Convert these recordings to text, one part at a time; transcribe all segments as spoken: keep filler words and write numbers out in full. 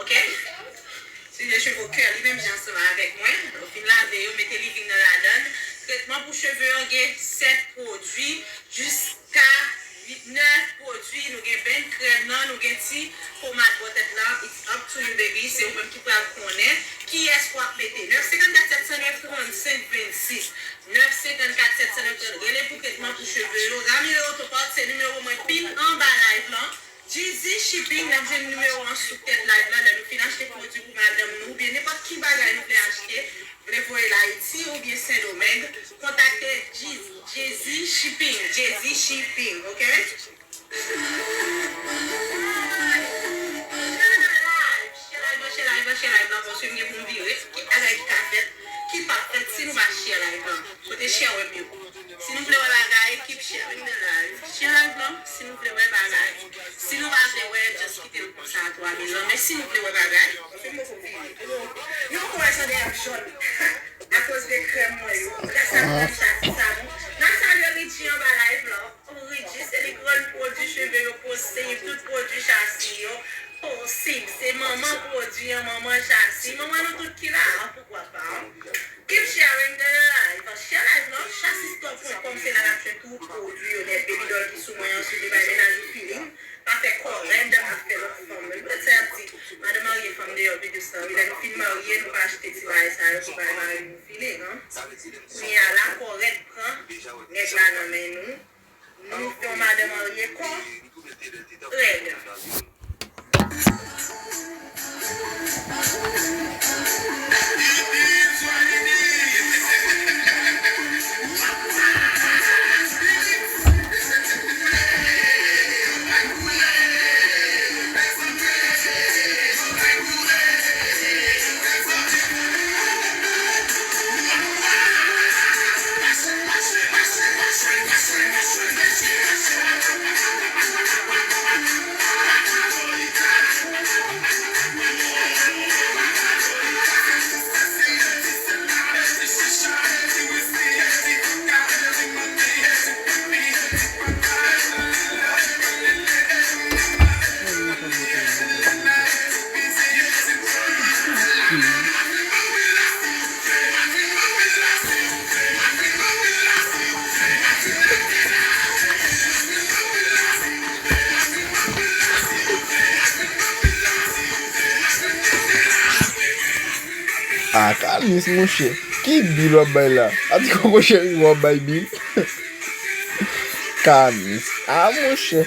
Ok? Se de cheve curly, menm jan ansanm avèk mwen. Lè w fin lave yo, mete leave-in nan ladan l. Tretman pou cheve yo gen sèt pwodui jiska nèf pwodui. Nou gen band krèm nan, nou gen ti pomad bò tèt lan. It's up to you, baby. Se ou menm ki pral konnen kiyès w ap mete. Nèf senkannkat sèt san nèf trannsenk vennsis. Nèf senkannkat sèt san nèf trannsenk. Rele pou tretman pou cheve yo. Ramiro Autopart, se nimewo mwen pin anba live lan. Jeezy Shipping, n ap jwenn nimewo an sou tèt live lan. Lè nou fin achte pwodui pou madanm nou, oubyen nenpòt ki bagay nou vle achte, vle voye l Ayiti oubyen Sendomeng, kontakte Jeezy, Jeezy Shipping, Jeezy Shipping, ok? Share live, share live, share live, share live lan, paske m gen pou m vire. Ki bagay ki ka fèt, ki p ap fèt si nou pa share live lan? Kote share wè m yo? Si nou vle wè bagay, keep sharing the live. Share live lan, si nou vle wè bagay. Si nou pa vle wè, just kite l konsa a twa mil lan. Men si nou vle wè bagay, se poko vini. Nou poko wè Sandra ap jòn akoz de krèm mwen yo. Gras a krèm sa, sa bon. N ap salye Richie anba live lan. Richie, se li k rann pwodui cheve yo posib, tout pwodui Chassis yo posib. Se manman pwodui an, manman Chassis. Manman nou tout ki la a, poukwa pa? Keep sharing the live. Share live lan, chassis store pwen kòm se la n ap jwenn tout pwodui yo nèt. Baby doll ki sou mwen an, sou li bay mennaj ou feeling. Pa fè kò rèd, ap fè lòt fanm. Men sa y ap di, madan marye fanm deyò pi dous lan. Wi, lè nou fin marye, nou pa achte ti bagay sa yo pou bay mari nou feeling, an. Kounye a la, kò rèd pran nèg la nan men nou. Nou fè yon madan marye kò rèd. Ah, Kanis, monchè. Ki bil w ap bay la? A ti koko cheri w ap bay bil? Kanis. Ah, monchè.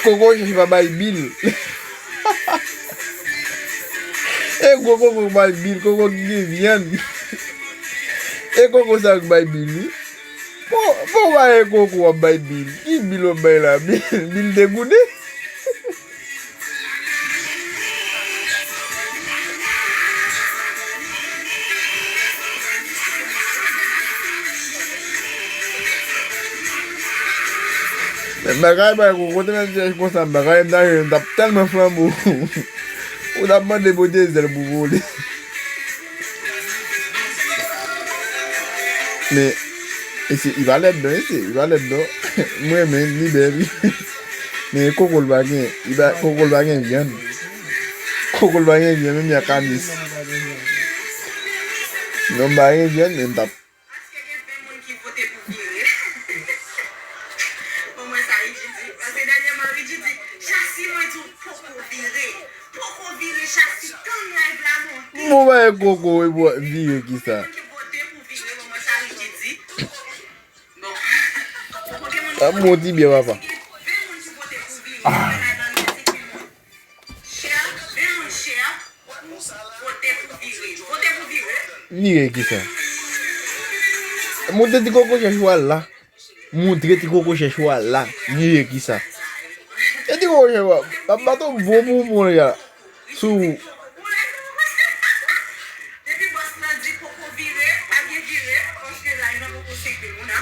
Koko chèch pa bay bil. E gwo koko k bay bil, koko ki gen vyann. E koko sa k bay bil, wi. Bon, bon, pa e koko w ap bay bil. Ki bil w ap bay la? Bil, bil de gouden? Men bagay bay kou, kote menm chèch konsa, bagay m ta jwenn, m t ap tèlman flanbo. Ou t ap mande pote zèl pou vole. Men, e se, li pa lèd non, e se, li pa lèd non. M renmen l, li bèl. Men koko l pa gen, li pa, koko l pa gen vyann. Koko l pa gen vyann, menm jan Kanis. Non, m pa gen vyann, men m t ap Èske gen ven moun ki vote pou vire? Bon, mwen sa Ridji di. Paske dènyèman, Ridji di, Chasi, mwen di w poko vire. Poko vire, Chasi, tann live la monte. Bon, ba e koko, e bo-, vire ki sa? Moun ki vote pou vire, bon, mwen sa Ridji di. Bon. Poko gen moun ki vote pou vire. Ap monte byen, papa. Èske gen ven moun ki vote pou vire? Mwen live la, nou di ven moun. Share, ven moun share. Vote pou vire. Vote pou vire. Vire ki sa? Montre ti koko chèch ou a la. Montre ti koko chèch ou a la. Vire ki sa? E ti koko chèch ou a. M ap bat yon bon bonbon la. Sou. Depi bòs la di poko vire, pa gen vire, paske live la poko senk mil moun, a.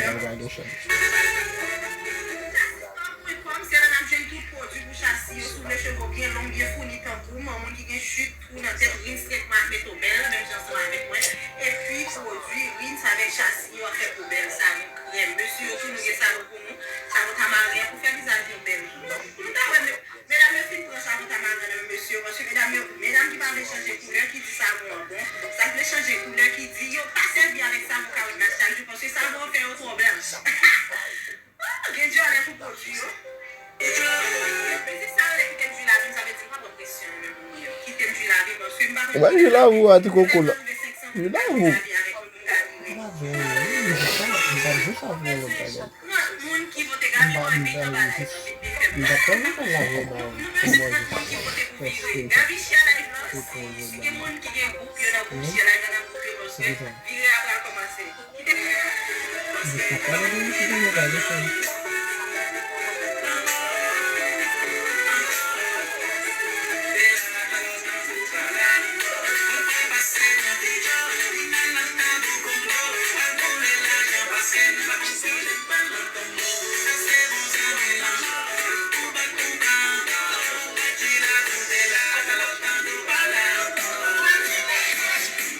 Mwen pa gen chans. Kòm se la n ap jwenn tout pwodui pou chasi yo, si w vle cheve w byen long, byen founi tankou m, moun ki gen chit, twou nan tèt, rin stretch, m ap mete w bèl, menm jan ansanm avèk mwen. Epi pwodui rin avèk chasi yo ap fè pou bèl savon krèm. Mesye yo tou, nou gen savon pou nou. Savon tamaren an pou fè vizaj nou bèl. Pou nou ta wè, me-, medam yo fin pran savon tamaren nan men mesye yo, paske medam yo, medam ki pa vle chanje koulè, ki di savon an bon, sa k vle chanje koulè, ki di yo pa sèvi avèk savon kawòt nan chak jou, paske savon an fè yo twò blanch. Ah, gen dyòlè pou pwodui yo. Mizik sa rele Kite m jwi lavi m, sa vle di m pa pran presyon menm pou mwen. Kite m jwi lavi m, paske m pa konn. Ou pa jwi lavi w a ti koko la. Jwi lavi w. M pa jwe, m pa, m pa jwe sa pou yon lòt bagay. M pa, m pa jwe, m pa jwe sa pou yon bagay. Pou mwen, jis fè stil sa. Pou mwen, jis fè stil sa.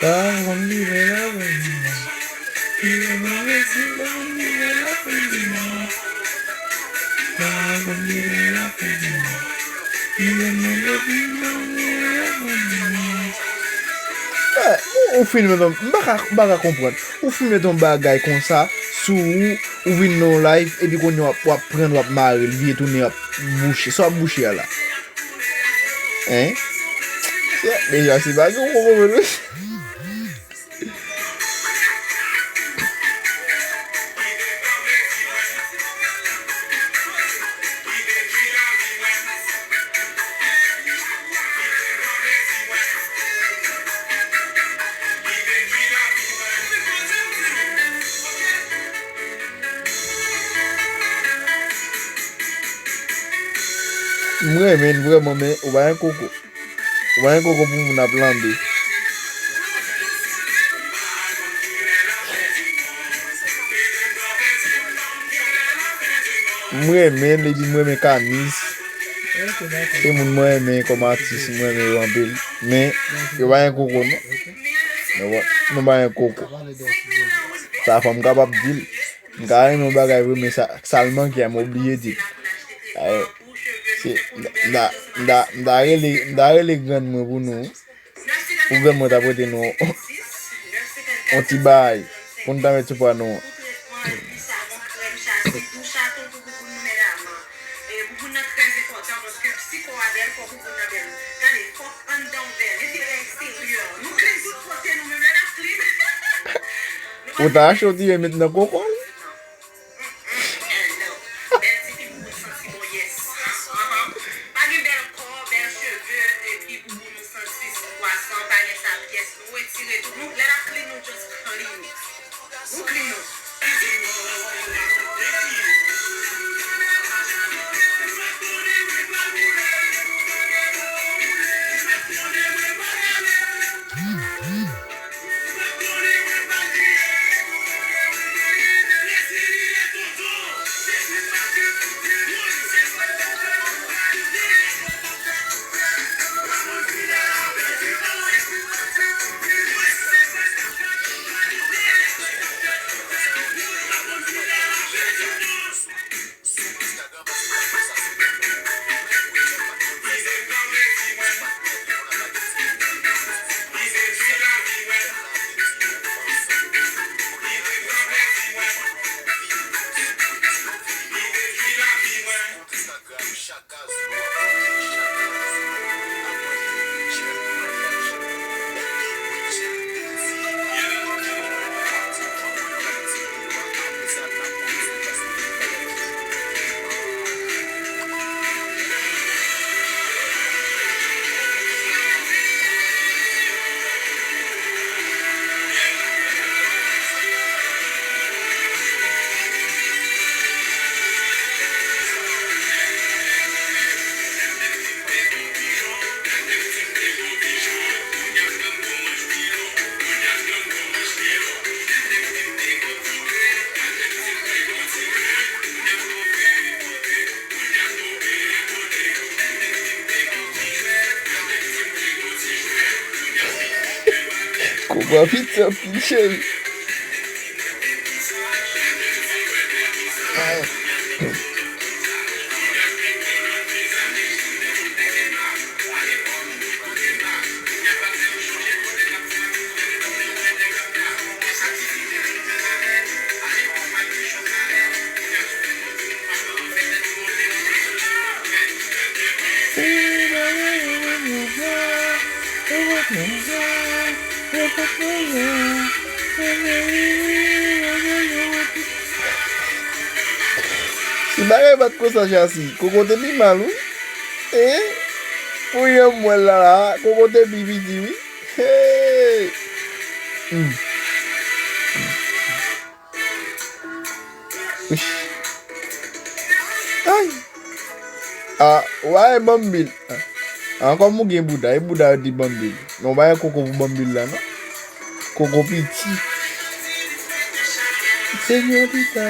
Pa konn li fè la fè di mò. Li fè move siy, pa konn li fè la fè di mò. Pa konn li fè la fè di mò. Li fè move siy, pa konn li fè la fè di mò. Eh, ou, ou filme ton, m pa ka, m pa ka konprann. Ou filme ton bagay konsa, sou ou, ou vin nan yon live, epi kounye a w ap, w ap pran, w ap mare l, vire tounen, w ap bouche. Sa w ap bouche a la? Hein? Se, deja, se pa gen yon koko menm. M renmen l vrèman, men ou pa gen koko. Ou pa gen koko pou moun ap lanbe. M renmen l, epi m renmen Kanis. Se moun mwen renmen kòm atis, m renmen yo anpil. Men, yo pa gen koko, non. Nou pa, nou pa gen koko. Sa fò m kapab di l. M ka renmen yon bagay vre, men sa, sa l manke a, m obliye di l. Eh, se, m ta, m ta, m ta, m ta rele, m ta rele grann mwen pou nou. Pou grann mwen ta prete nou yon ti bagay. Pou n ta met sou pwa nou an. E, bouboun nan trè enpòtan paske si kò a bèl, fò bouboun nan bèl. Gade, fòk anndan w bèl, enteryè, eksteryè. Nou klin tout kote, nou menm lè n ap klin. Ou ta achte yon ti ven met nan koko w? Bèl tifi, bouboun santi bon, yes. Pa gen bèl kò, bèl cheve, epi bouboun ou santi sou pwason, pa gen sa pyès. Nou retire tout, nou, lè n ap klin, nou just klin. Nou klin nou. Koko ap piti anpil, cheri. Si bagay pa t konsa, Chasi, Koko te pi mal, wi. E, pou jan m wè l la, la, Koko te pi piti, wi. Hey! Hmm. Ay! A, w a e Bambi l. A, kòm ou gen bouda, e bouda yo di Bambi l. Men w pa e Koko pou Bambi l la, non. Koko piti. Señorita,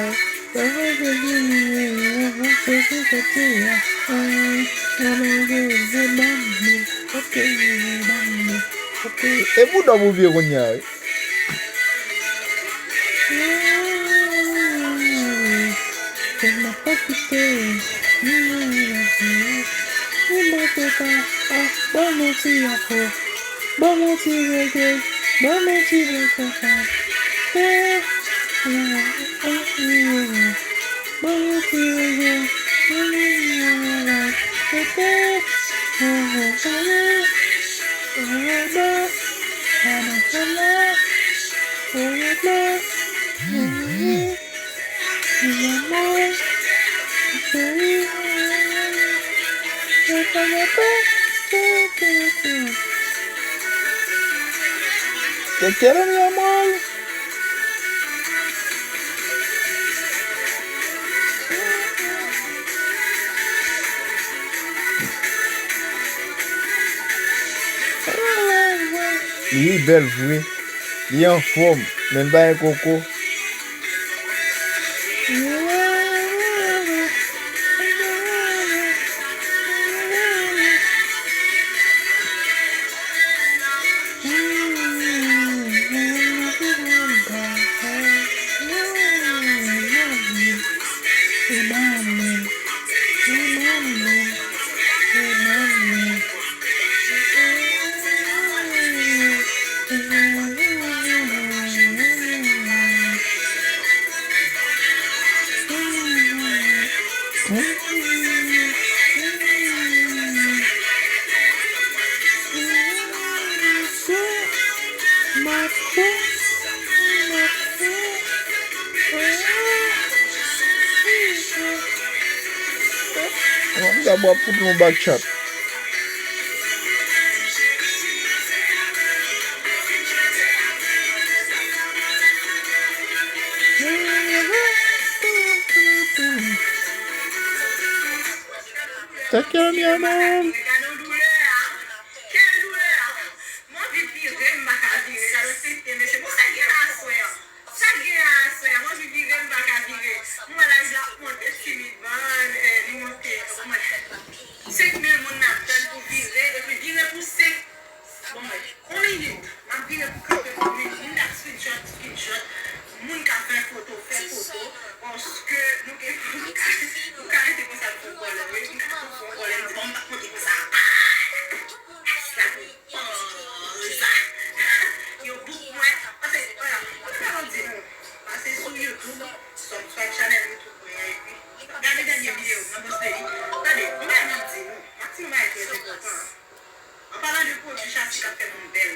e bouda w pou vye kounye a, wi. Tèlman pwofite. Li manje. Li manje pa. Ah, ban mwen ti afro. Ban mwen ti reggae. Ban mwen ti reggae. Eh, ah, ah, ah, ah. Ban mwen ti reggae. Ban mwen ti reggae. Eh, eh, eh, eh, eh. Te quiero, mi amor. Li bèl vre. Li anfòm, men l pa gen koko. Mwen, m ta bwa poud yon bak chat. Te quiero, mi amor. Kèl doulè a! M anvi vire, m pa ka vire. Gade yon sete, mesye. Bon, sa k gen la aswè a? Sa k gen la aswè a? M anvi vire, m pa ka vire. M wè live la ap monte timidman, eh, li monte, kòman? Senk mil moun n ap tann pou vire, epi vire pou senk. Bon, mwen, yon minit, m ap vire pou kanpe pou moun, moun k ap screenshot, screenshot, moun k ap fè foto, fè foto, paske nou gen, nou ka, nou ka rete konsa, nou fè yon vòlè, wi, nou ka fè yon vòlè, nou di, bon, m p ap monte konsa. Ah! Sa ki panza. Yo book mwen. Pase, wala. Mwen pa di nou. Pase sou YouTube. Subscribe channel YouTube mwen an, epi gade dènye videyo m nan poste li. Tande, mwen pa di nou. Ki ap fè moun bèl.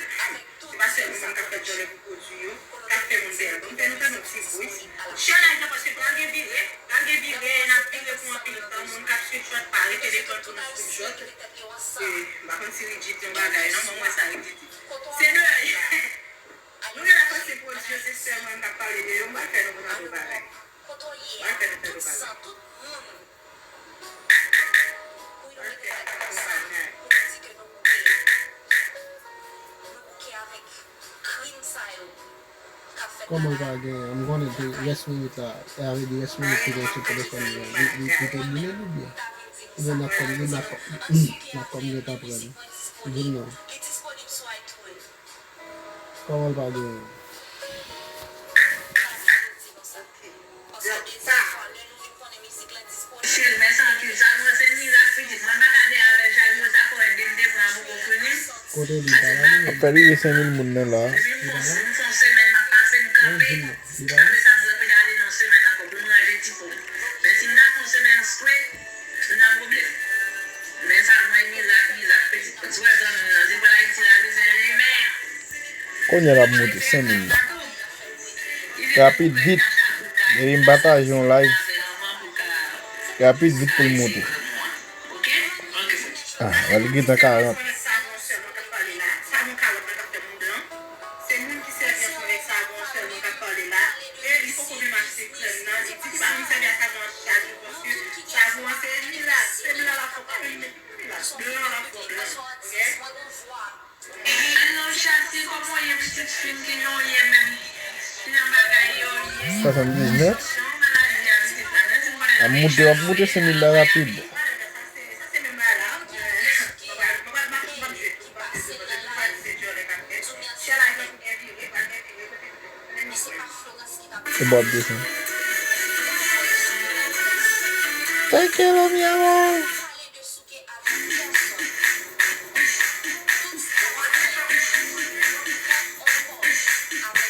Se pa sèlman moun k ap fè djòlè pou pwodui yo k ap fè moun bèl. Bon, m fè nou tande yon ti voice. Chè laj la, paske pral gen vire, pral gen vire, n ap vire pou anpil tan. Moun k ap screenshot, pa rete defann pou nou screenshot. E, m pa konn si Ridjit yon bagay, non, mwen, mwen sa Ridjit. Se de, nou genlè panse pwodui yo se sèlman m k ap pale de yo, m pral fè nou konn yon bagay. M pral fè nou fè yon bagay. Kòman l pa gen, m konnen te rès minit la, sa vle di rès minit ki gen sou telefòn li an, li, li, li te boule l oubyen? Oubyen Natcom, li Natcom, Natcom gentan pran li? Di m non. Kòman l pa gen? Chèlbè sa anpil, sa bon se mirak pitit, mwen pa ka de avè l chak jou, sa fè de m te pran poko fini. Kote li pa la li menm? Fè rive senk mil moun nan la. Depi m fè yon, m fè yon semèn m ap pase m kanpe. Apre sa m rantre dale nan semèn ankò pou m ranje ti po m. Men si m ta fè yon semèn straight, m nan pwoblèm. Men sa mwen mirak, mirak pitit mwen. Si w wè zanmi m nan, se pral Ayiti la bezwen limen. Kounye a l ap moute senk mil la. Rapid, vit. Depi m pataje yon live, rapid, vit pou l moute. Ah, wè l gentan karant. Swasanndiznèf. Ap moute, ap moute senk mil la rapid. Se bò ap desann. Thank you, love you, amor.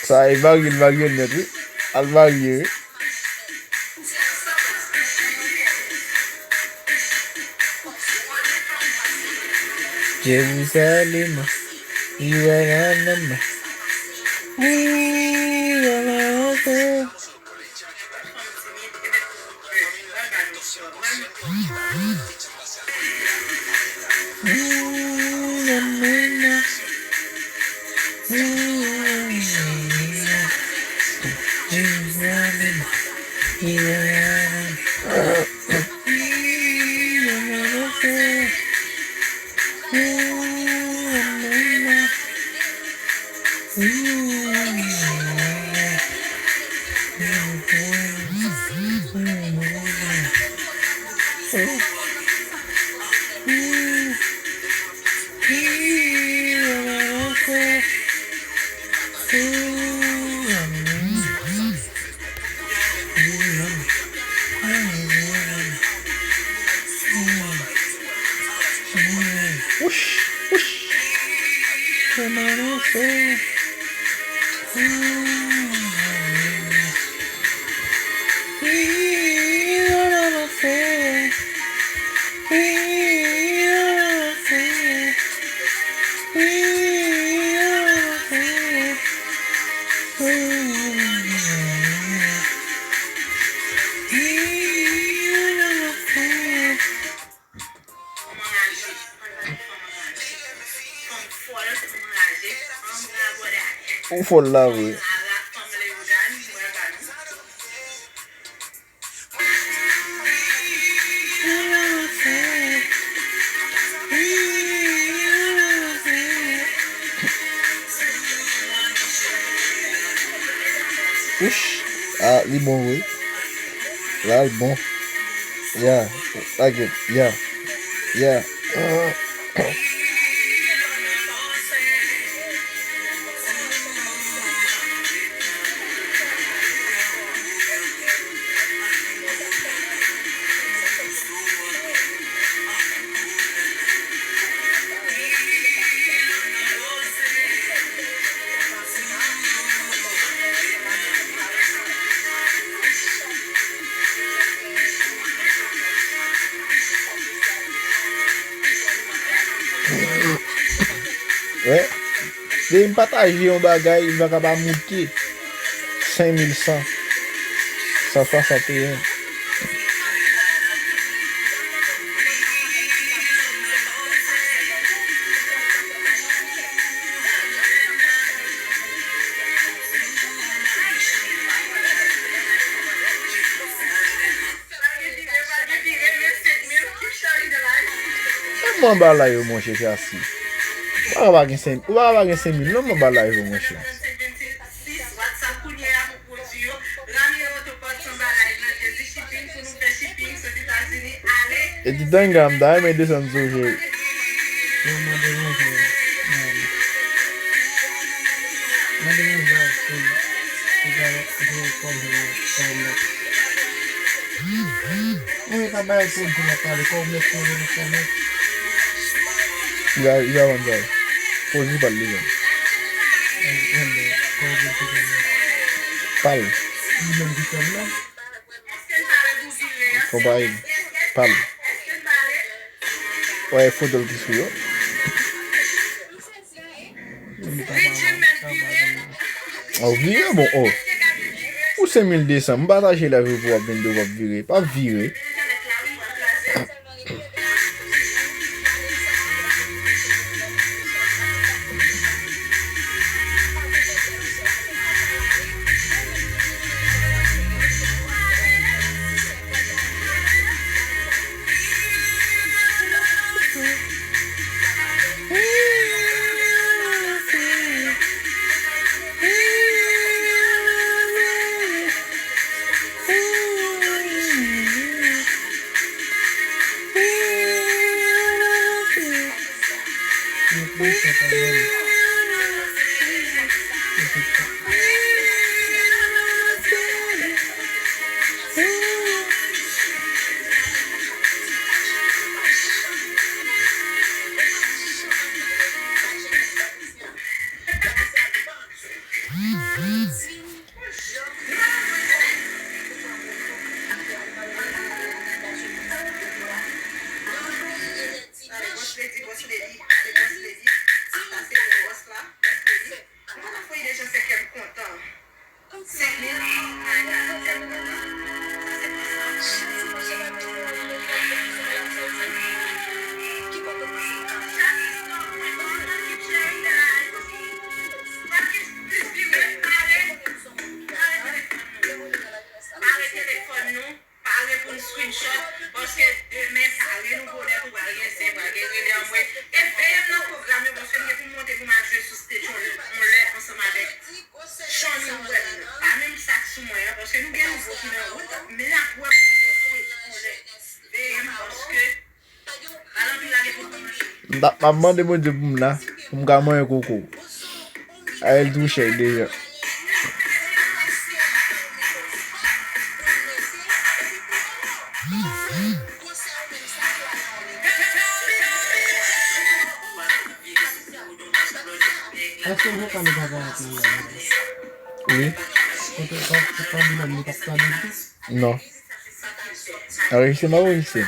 Sa e varye, l varye nèt, wi. Al varye, wi. Jerusalem, you are number. We are okay. Wouch, wouch. Ou fòl la vre. Wouch. Ah, li bon vre. La, li bon. Yeah, like it. Yeah. Yeah. Wè. Depi m pataje yon bagay, li pa ka pa moute. Senk mil san san swasanteyen. Mwen anba live, monchè, Chasi. Ou pa ka pa gen senk, ou pa ka pa gen senk mil non, mwen anba live, monchè. E ti tanga, m ta renmen desann sou je. Yo mande manje. Mande manje, se, se ka voye kòb yo, kòb yo. Mwen ka bay pou di la pale, kòb met pou yo, kòb met. Li va, li va vann sa. Poz li pale li menm. Pale. Li menm ki fè l la. Konpayi. Pale. Wè, foto l ki sou yo. Ou vire, bon, oh. Ou se mil de san. M pataje live pou w ap vin de w ap vire. Pa vire. Pa reponn screenshot, paske demen pa gen nouvo lèt ou pral gen zen, pral gen rele anmwey. E veye m nan pwogram yo, paske m gen pou m monte pou m al jwe sou stage yon, yon lè ansanm avèk Johnny Web nan. Pa menm sa k sou mwen an, paske nou gen nouvo ki nan wout, men n ap wè m monte stage yon lè. Veye m, paske M t ap, m ap mande Bondye pou m la, pou m ka manyen koko. Ayèl tou chèy deja. Èske vokal ou pa parèt nan live la? Wi. Kote, pa, pa, pa di lòm li p ap tande l tou? Non. Anrejistre, m ap anrejistre.